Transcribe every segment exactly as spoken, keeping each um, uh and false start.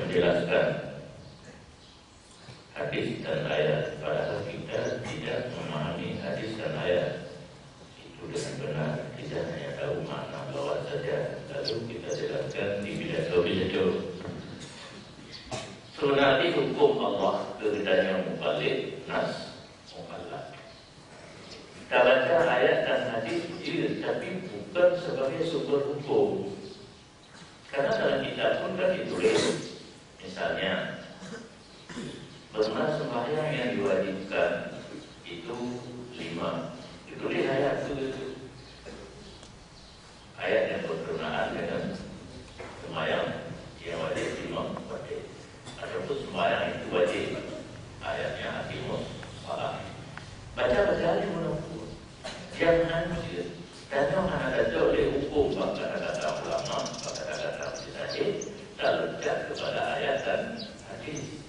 Jelaskan hadis dan ayat, padahal kita tidak memahami hadis dan ayat. Itu dengan benar, kita hanya tahu makna bawah saja, lalu kita jelaskan di pidato-pidato. Sebenarnya hukum Allah keuheundak nyoe mukhalif nas mukhallaf. Kita baca ayat dan hadis, iya, tapi bukan sebagai sumber hukum. Karena dalam kitab pun kan ditulis, misalnya, pernah sembahyang yang diwajibkan itu lima. Ditulis ayat tu, ayat yang berkenaan dengan sembahyang yang wajib lima waktu. Ataupun sembahyang itu wajib. Ayatnya aqimus shalah. Baca-baca aja mana pun. Jangan dia. Dan yang hana ada lé hukum bak kata-kata ulama, bak kata-kata mujtahid, terletak kepada ayat dan hadis.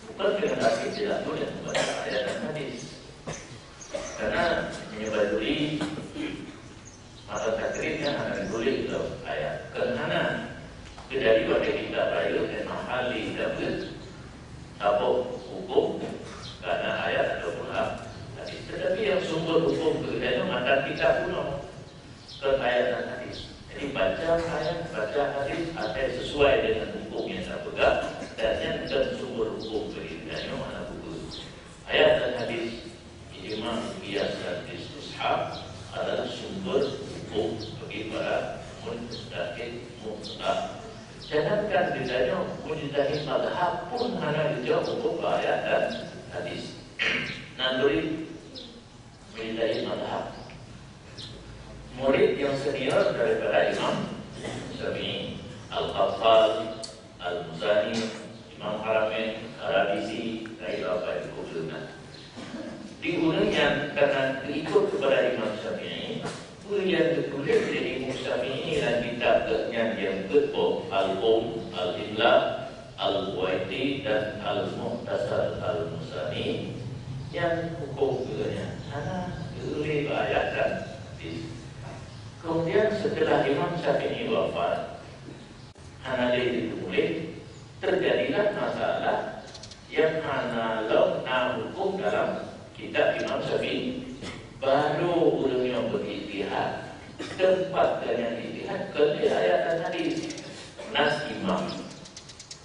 Bukan dengan hadis tidak boleh membaca ayat dan hadis. Karena menyebabkan mata takrifnya hana ditulis dalam ayat. Kerana kedari pada kita raya dan mahal di Daud, tabok hukum karena ayat ataupun hadis. Tetapi yang sumber hukum keduanya mata kita pun ke ayat dan hadis. Jadi baca ayat, baca hadis akan sesuai dengan hukum yang terpegang dan yang bukan sumber hukum keduanya mana buku. Ayat dan hadis, ijma, qiyas dan istishab adalah sumber hukum bagi para mujtahid mutlak. Jangankan ditanya mujtahid mazhab pun hana dijawab hukum ayat dan hadis. Nanduri mujtahid mazhab. Murid yang senior daripada Imam Syafi'i, Al-Qattan, Al-Muzani, Imam Haramain, Al-Rabizi, dan Imam Al-Qurtubi. Di ureueng nyan karena ikut kepada Imam Syafi'i, peue nyang geutuléh lé Imam Syafi'i lam kitab geuh nyan nyang peuet boh, Al-Um, Al-Imla, Al-Buwaiti dan Al-Mukhtasar Al-Muzani nyang huköm geuh nyan hana geutuléh bak ayat dan hadis. Kemudian setelah Imam Syafi'i wafat, hana lé geutuléh, terjadilah masalah nyang hana lom na huköm dalam kitab Imam Syafi'i. Baru ureueng nyoe beuijtihad, teumpat geuh nyan ijtihad kon lé ayat dan hadis. Nas imam.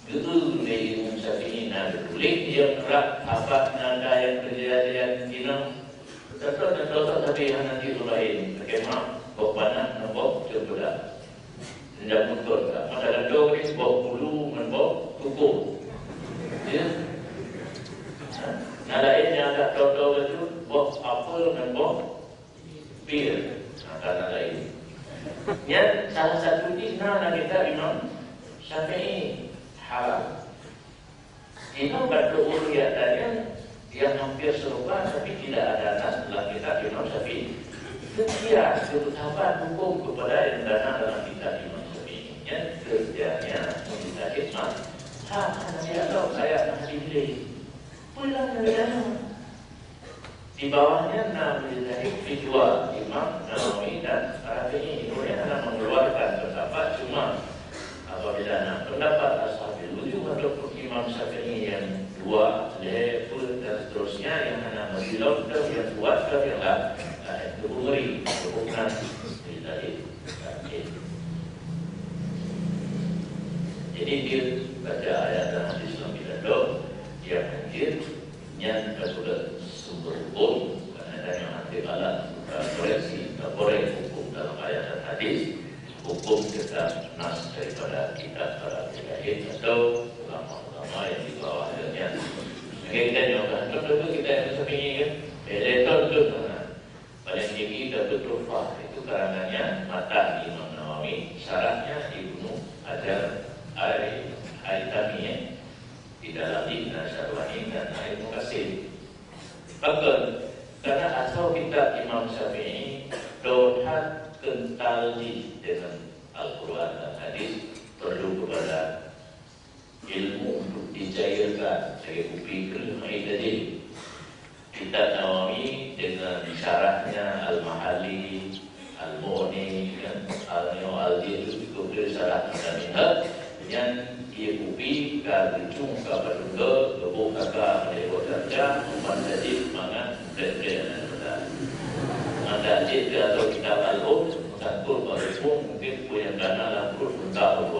Geu lé Imam Syafi'i na geutuléh nyang rab sahabat nada nyang kejadian inong. Contoh-contoh sabe hana jih ureueng laén. Lakèe mak, boh panah ngon boh ceumpeudak. Ndak meuton ka. Mata gantong ni boh bulu ngon boh kuku. Ya. Na laén nyang agak toto laju, boh apel ngon boh pir. Nah, kana laén. Nyan salah satu jih na lam kitab Imam Syafi'i, haram. Imam Baiquni nyang tanya, yang hampir serupa tapi tidak ada nas dalam kitab Imam Syafi'i. Setia, sahabat huköm kepada yang ada dalam kitab Imam Syafi'i. Nyan kerjanya mujtahid mazhab. Ha, hana jitanyong ayat dan hadis lé. Pulang dari sana. Di bawahnya na mujtahid keudua, Imam Nawawi dan Rafi'i. Kemudian hana mengeluarkan pendapat, cuma apabila na pendapat ashabil wujuh ataupun Imam Syafi'i yang dua, lhèe, peuet dan seterusnya yang hana meusilom atau yang kuat atau yang la-, laén, itu mengeri, itu bukan mujtahid. Jadi dia baca ayat dan hadis dalam pidato, dia hadir, nyan ka tulak sumber hukum, karena tanya hati alat, uh, koreksi, uh, korek hukum dalam ayat dan hadis, hukum tentang nas daripada kitab para mujtahid atau ulama-ulama yang di bawah dia. Jadi kita nyokan, contoh kita yang seperti ini kan, elektron tu sana. Paling tinggi Tuhfah, itu karangannya matan Imam Nawawi, syarahnya Ibnu Hajar Al-Haytami, ya. Di dalam Ibn Syarwahin dan Ibnu Katsir. Bahkan, karena asal kitab Imam Syafi'i, dohat kental jih dengan Al-Quran dan Hadis, perlu kepada ilmu untuk dicairkan lagèe kupi kreueh hai tadi. Kitab Nawawi dengan syarahnya Al-Mahalli, Al-Mughni, kan? Al-Mughni, Al-Juz itu juga syarah Al-Minhaj. Nyan ie kupi ka geucung ka padum le, geuboh kaka lé buet ganja, umat jadi mangat brek-brek aneuk muda. Maka cit keu atau kita kalon, meutanggong bak reupông mungkin peue nyang kana lam pruet muntah.